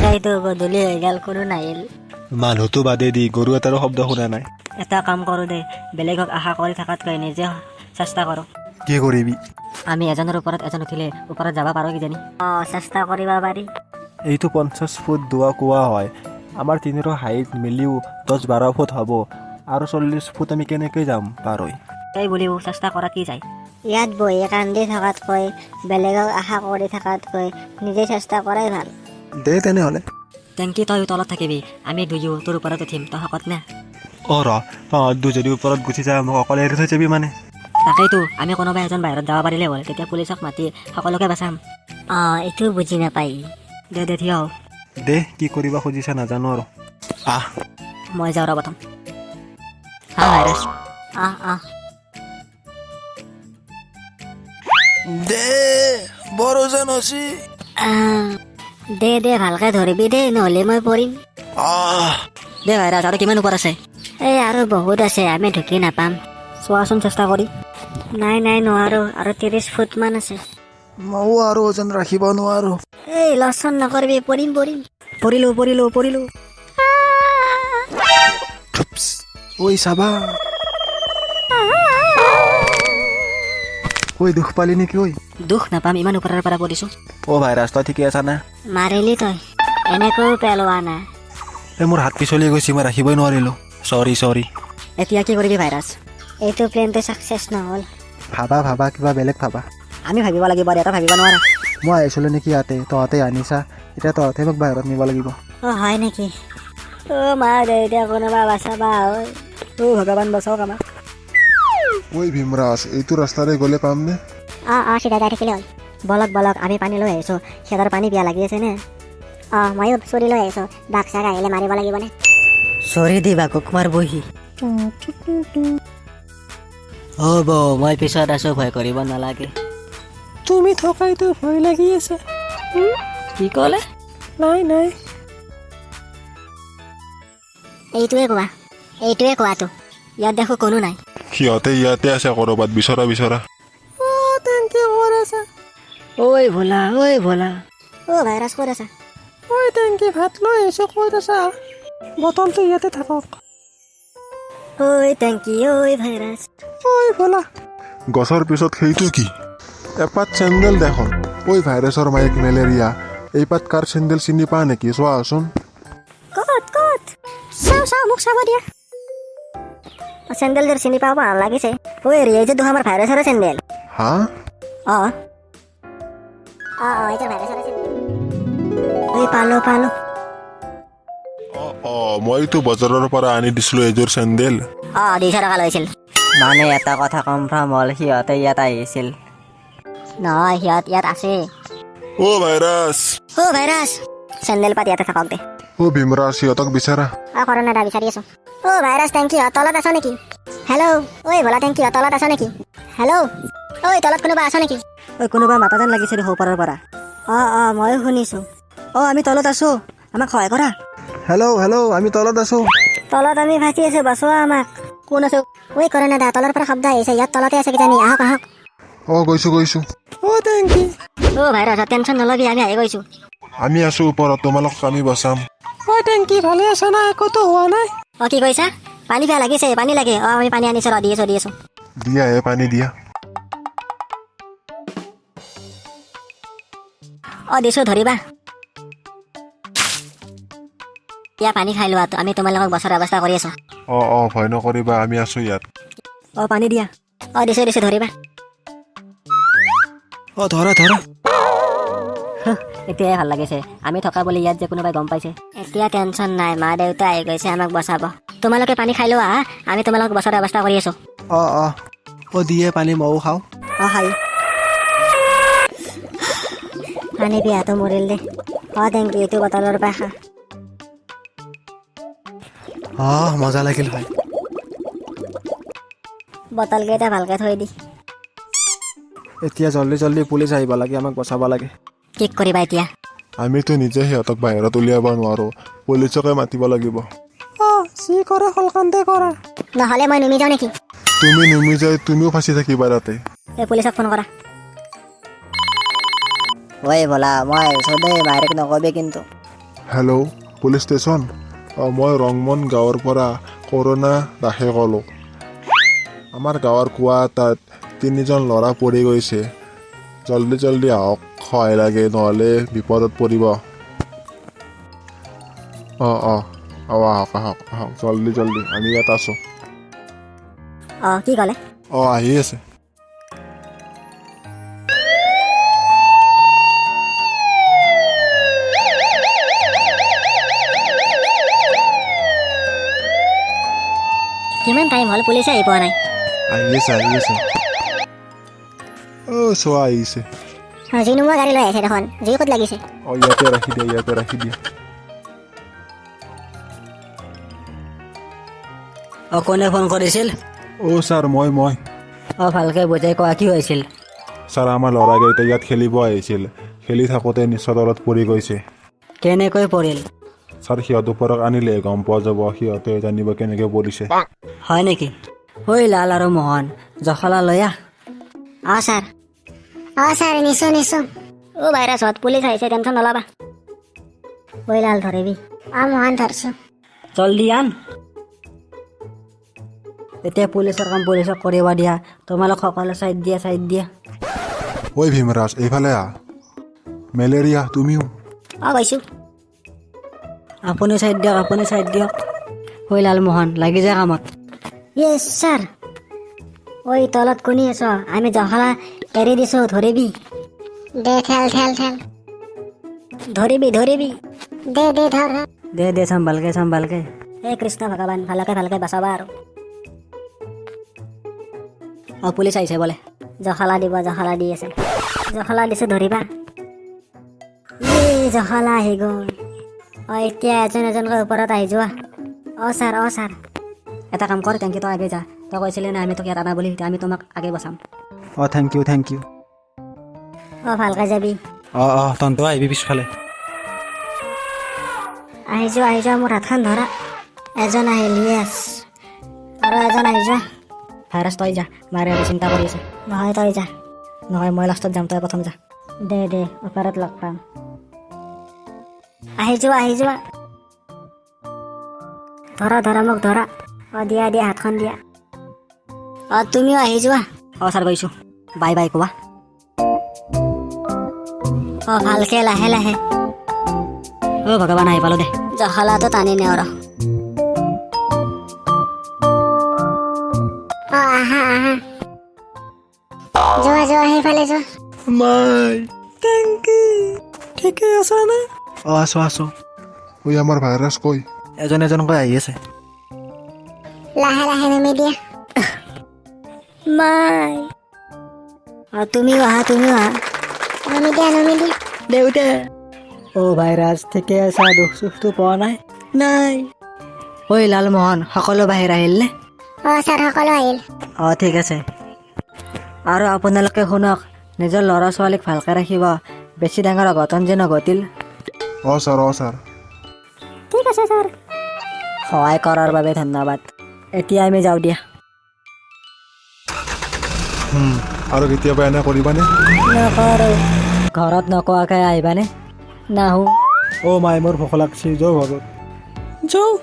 তাকেইতো, গধূলি হৈ গ'ল, কোনো নাহিল। মানুহটো বাদে দি গৰু এটাৰো শব্দ শুনা নাই। এটা কাম কৰোঁ দে, বেলেগক আশা কৰি থকাতকৈ নিজে চেষ্টা কৰোঁ। কি কৰিবি? আমি এজনৰ ওপৰত এজন উঠিলে ওপৰত যাব পাৰোঁ কিজানি। অঁ, চেষ্টা কৰিব পাৰি। এইটো 50 ফুট দোৱা কোৱা হয়। আমাৰ তিনিৰো হাইট মিলিও 10-12 ফুট হ'ব, আৰু 40 ফুট আমি কেনেকৈ যাম পাৰ হৈ? এই বুলিও চেষ্টা কৰাত কি যায়? ইয়াত বহি কান্দি থকাতকৈ, বেলেগক আশা কৰি থকাতকৈ নিজে চেষ্টা কৰাই ভাল। দে তেনেহ'লে। টেংকি, তই তলত থাকিবি, আমি দুয়ো তোৰ ওপৰত উঠিম। তই শকত নে? অ' ৰ, তহঁত দুজনী ওপৰত গুচি যা, মোক অকলে এৰি থৈ যাবি মানে? তাকেইতো, আমি কোনোবা এজন বাহিৰত যাব পাৰিলে হ'ল, তেতিয়া পুলিচক মাতি সকলোকে বাচাম। অঁ, এইটো বুজি নাপায়। দে দে, থিয় হওঁ। দে, কি কৰিব খুজিছা নাজানো আৰু। আহ। মই যাওঁ ৰ প্ৰথম। হা ভাইৰাছ। আহ আহ। দে, বৰ ওজন হৈছে। আহ, দে দে, ভালকে ধৰিবি দেই, নহ'লে মই পৰিম। আহ। দে ভাইৰাছ, আৰু কিমান ওপৰত আছে? এই আৰু বহুত আছে, আমি ঢুকি নাপাম। চোৱাচোন চেষ্টা কৰি। নাই নাই, নোৱাৰো, আৰু 30 ফুটমান আছে। ময়ো আৰু ওজন ৰাখিব নোৱাৰো। এই লচন নকৰিবি, পৰিম পৰিম। পৰিলো পৰিলো পৰিলো। ঐ চাবা, ঐ দুখ পালি নেকি ঐ? দুখ নাপাম, ইমান ওপৰৰ পৰা পৰিছোঁ। অ' ভাইৰাছ, তই ঠিকে আছা না? মাৰিলি তই, এনেকৈও পেলোৱা না। এই মোৰ হাত পিছলি গৈছে, মই ৰাখিবই নোৱাৰিলোঁ। চৰি চৰি। এতিয়া কি কৰিবি ভাইৰাছ? এইটো প্লেনটো ছাকচেছ নহ'ল। ভাবা ভাবা, কিবা বেলেগ ভাবা। আমি ভাবিব লাগিব দে, তই ভাবিব নোৱাৰা। মই আহিছিলোঁ নেকি ইয়াতে? তহঁতে আনিছা, এতিয়া তহঁতে মোক বাহিৰত নিব লাগিব। অ' হয় নেকি? অ' মা দেউতা, কোনোবা বাচাবা ঐ। অ' ভগৱান, বচাওক আমাক। ঐ ভীমৰাজ, এইটো ৰাস্তাৰে গ'লে পামনে? অঁ অঁ, চিধা যাই থাকিলে হ'ল। বলক বলক, আমি পানী লৈ আহিছোঁ, সিহঁতৰ পানী পিয়াহ লাগি আছে নে? অঁ, ময়ো চুৰি লৈ আহিছোঁ, বাঘ চাঘ আহিলে মাৰিব লাগিবনে? চৰি দি বাঘক মাৰবহি। হ'ব, মই পিছত আছোঁ, ভয় কৰিব নালাগে। তুমি থকাইতো ভয় লাগি আছে। কি ক'লে? নাই নাই। এইটোৱে কোৱা, এইটোৱে কোৱাটো, ইয়াত দেখোঁ কোনো নাই। সিহঁতে ইয়াতে আছে ক'ৰবাত, বিচৰা বিচৰা। অ' টেংকি, ক'ত আছা? ঐ ভোলা, ঐ ভোলা। অ' ভাইৰাছ, ক'ত আছা? ঐ টেংকি, ভাত লৈ আহিছোঁ, ক'ত আছা? বটলটো ইয়াতে থাকক। ঐ টেংকি, ঐ ভাইৰাছ। ঐ ভোলা। গছৰ পিছত সেইটো কি? এপাত চেণ্ডেল দেখোন। ঐ ভাইৰাছৰ মায়েক মেলেৰিয়া, এইপাত কাৰ চেণ্ডেল চিনি পা নেকি? চোৱাচোন। ক'ত ক'ত? চাওঁ চাওঁ, মোক চাব দিয়া। চেণ্ডেলযোৰ চিনি পাব ভাল লাগিছে। ঐ হেৰি, এইযোৰ দেখোন আমাৰ ভাইৰাছৰে চেণ্ডেল। হা? অঁ অঁ অঁ, এইযোৰ ভাইৰাছৰে চেণ্ডেল। ঐ পালোঁ পালোঁ। অঁ অঁ, মইতো বজাৰৰ পৰা আনি দিছিলোঁ এইযোৰ চেণ্ডেল। অঁ, 200 টকা লৈছিল। মানে এটা কথা কনফাৰ্ম হ'ল, সিহঁতে ইয়াত আহিছিল। নহয়, সিহঁত ইয়াত আছে। অ' ভাইৰাছ। অ' ভাইৰাছ, চেণ্ডেল পাত ইয়াতে থাকক দে। অ' ভীমৰাজ, সিহঁতক বিচাৰা। অ' কৰোণা দা, বিচাৰি আছো। অ' ভাইৰাছ, টেংকি তলত আছ নেকি? হেল্ল' ঐ ভোলা, টেংকি তলত আছ নেকি? হেল্ল' ঐ, তলত কোনোবা আছ নেকি? ঐ, কোনোবা মাতা যেন লাগিছে দেখোন ওপৰৰ পৰা। অঁ অঁ, ময়ো শুনিছোঁ। অ' আমি তলত আছোঁ, আমাক সহায় কৰা। হেল্ল' হেল্ল', আমি তলত আছোঁ। তলত আমি ফাঁচি আছো, বচোৱা আমাক। কোন আছে? ঐ কৰোণা দা, তলৰ পৰা শব্দ আহিছে, ইয়াত তলতে আছে কিজানি, আহক আহক। অঁ গৈছোঁ গৈছোঁ। অ' টেংকি। অ' ভাইৰাছ, টেনশ্যন নল'বি, আমি আহি গৈছোঁ। আমি আছোঁ ওপৰত, তোমালোকক আমি বচাম। ঐ টেংকি, ভালে আছা না? একোতো হোৱা নাই? অ' কি কৈছা? পানী পিয়াহ লাগিছে, পানী লাগে। অঁ, আমি পানী আনিছোঁ, ৰ দি আছোঁ দি আছোঁ। দিয়া হে, পানী দিয়া। অঁ দিছোঁ, ধৰিবা। দিয়া, পানী খাই লোৱা, আমি তোমালোকক বচাৰ ব্যৱস্থা কৰি আছোঁ। অঁ অঁ, ভয় নকৰিবা, আমি আছোঁ ইয়াত। অ' পানী দিয়া। অঁ দিছোঁ দিছোঁ, ধৰিবা। অ' ধৰা ধৰা। এতিয়াহে ভাল লাগিছে, আমি থকা বুলি ইয়াত যে কোনোবাই গম পাইছে। এতিয়া টেনশ্যন নাই, মা দেউতা আহি গৈছে, আমাক বচাব। তোমালোকে পানী খাই লোৱা, হা? আমি তোমালোকক বচাৰ ব্যৱস্থা কৰি আছোঁ। অঁ অঁ। অ' দিয়ে পানী, ময়ো খাওঁ। অ' খাই। পানী পিয়াহটো মৰিল দে। অঁ টেংকি, এইটো বটলৰ পৰা খা। অঁ, মজা লাগিল ভাই। বটলকেইটা ভালকে থৈ দি। এতিয়া জল্দি জল্দি পুলিচ আহিব লাগে, আমাক বচাব লাগে। কি কৰিবা এতিয়া? আমিতো নিজে সিহঁতক বাহিৰত উলিয়াব নোৱাৰোঁ, পুলিচকে মাতিব লাগিব। অ' যি কৰে সোনকালে কৰা। নহ'লে মই নুমি যাওঁ নেকি? তুমি নুমি যাই তুমিও ফাঁচি থাকিবা তাতে। এই পুলিচক ফোন কৰা। ঐ ভোলা, মই আহিছোঁ দেই, মায়েৰক নকবি কিন্তু। Hello' police station. অঁ, মই ৰংমন গাঁৱৰ পৰা কৰোণা দাসে ক'লোঁ। আমাৰ গাঁৱৰ কুঁৱা এটাত তিনিজন ল'ৰা পৰি গৈছে। জল্দি জল্দি আহক, সহায় লাগে, নহ'লে বিপদত পৰিব। অঁ অঁ অঁ আহক আহক আহক, জল্দি জল্দি, আমি ইয়াত আছোঁ। অঁ, কি ক'লে? অঁ, আহি আছে। কিমান টাইম হ'ল, পুলিচে আহি পোৱা নাই। আহি আছে, আহি আছে। অ' চোৱা, আহিছে। জুই নুমুৱা গাড়ী লৈ আহিছে দেখোন। জুই ক'ত লাগিছে? অঁ, ইয়াতে ৰাখি দিয়া, ইয়াতে ৰাখি দিয়া। অঁ, কোনে ফোন কৰিছিল? অ' ছাৰ, মই। অঁ, ভালকৈ বুজাই কোৱা, কি হৈছিল? ছাৰ, আমাৰ ল'ৰাকেইটা ইয়াত খেলিব আহিছিল। খেলি থাকোঁতে নিচৰ তলত পৰি গৈছে। কেনেকৈ পৰিল? ছাৰ, সিহঁত ওপৰত আনিলে গম পোৱা যাব, সিহঁতে জানিব কেনেকৈ পৰিছে। হয় নেকি? ঐ লাল আৰু মোহন, জখলা লৈ আহ। অঁ ছাৰ, অঁ ছাৰ, নিছোঁ নিছোঁ। অ' ভাইৰাছত পুলিচ আহিছে, টেনশ্যন নল'বা। ঐ লাল, ধৰিবি। অঁ মোহন, ধৰছোঁ। জলদি আন। এতিয়া পুলিচৰ কাম পুলিচক কৰিব দিয়া। তোমালোক সকলো চাইড দিয়া, চাইড দিয়া। ঐ ভীমৰাজ, এইফালে আহ। মেলেৰিয়া, তুমিও। অঁ, গৈছোঁ। আপুনি চাইড দিয়ক, আপুনি চাইড দিয়ক। ঐ লালমোহন, লাগি যা কামত। য়েছ ছাৰ। ঐ তলত কোনি আছ? আমি জখলা এৰি দিছোঁ, ধৰিবি। দে, ঠেল ঠেল ঠেল। ধৰিবি ধৰিবি। দে দে, ধৰ। দে দে, চম্ভালকে চম্ভালকে। হে কৃষ্ণ ভগৱান, ভালকে ভালকে বাচাবা আৰু। অঁ, পুলিচ আহিছে বোলে। জখলা দিব, জখলা দি আছে। জখলা দিছোঁ, ধৰিবা। এই জখলা আহি গ'ল। অঁ, এতিয়া এজন এজনকৈ ওপৰত আহি যোৱা। অঁ ছাৰ, অঁ ছাৰ। এটা কাম কৰ টেংকি, তই আগে যা। তই কৈছিলি না আমি তোক ইয়াত আনা বুলি, এতিয়া আমি তোমাক আগে বচাম। অঁ, thank U, thank U. অঁ, ভালকৈ যাবি। অঁ অঁ তহঁতেও আহিবি পিছফালে। আহি যোৱা, আহি যোৱা, মোৰ হাতখন ধৰা। এজন আহিল, য়েছ, আৰু এজন আহি যোৱা। ভাইৰাছ, তই যা, মাৰে আৰু চিন্তা কৰি আছে। নহয়, তই যা। নহয়, মই লাষ্টত যাম, তই প্ৰথম যা। দে দে, ওপৰত লগ পাম। আহি যোৱা, আহি যোৱা। ধৰা ধৰা, মোক ধৰা। অঁ, দিয়া দিয়া, হাতখন দিয়া। অঁ, তুমিও আহি যোৱা। অঁ ছাৰ, গৈছোঁ। বাই বাই কোৱা। অঁ, ভালকে, লাহে লাহে। অ' ভগৱান, আহি পালোঁ দে। জখলাটো টানি নেও ৰ। অঁ, আহা আহা, যোৱা যোৱা, সেইফালে যোৱা। মাই টেংকি, ঠিকে আছানে? অঁ, আছোঁ আছোঁ। ঐ, আমাৰ ভাইৰাছ কৈ? এজন এজনকৈ আহি আছে। লাহে লাহে নামি দিয়া। মাই। অঁ, তুমিও আহা, তুমিও আহা। নামি দিয়া, নামি দিয়া। দেউতা। অ' ভাইৰাছ, ঠিকে আছা? দুখ চুখটো পোৱা নাই? নাই। ঐ লালমোহন, সকলো বাহিৰ আহিল নে? অঁ ছাৰ, সকলো আহিল। অঁ, ঠিক আছে। আৰু আপোনালোকে শুনক, নিজৰ ল'ৰা ছোৱালীক ভালকৈ ৰাখিব। বেছি ডাঙৰ অঘটন যে নঘটিল। অঁ ছাৰ, অঁ ছাৰ। ঠিক আছে ছাৰ। সহায় কৰাৰ বাবে ধন্যবাদ। এতিয়া আমি যাওঁ দিয়া। আৰু কেতিয়াবা এনে কৰিবানে? নকৰোঁ। ঘৰত নকোৱাকৈ আহিবানে? নাহোঁ। অ' মাই, মোৰ ভোক লাগছি, যাওঁ ঘৰত। যাওঁ।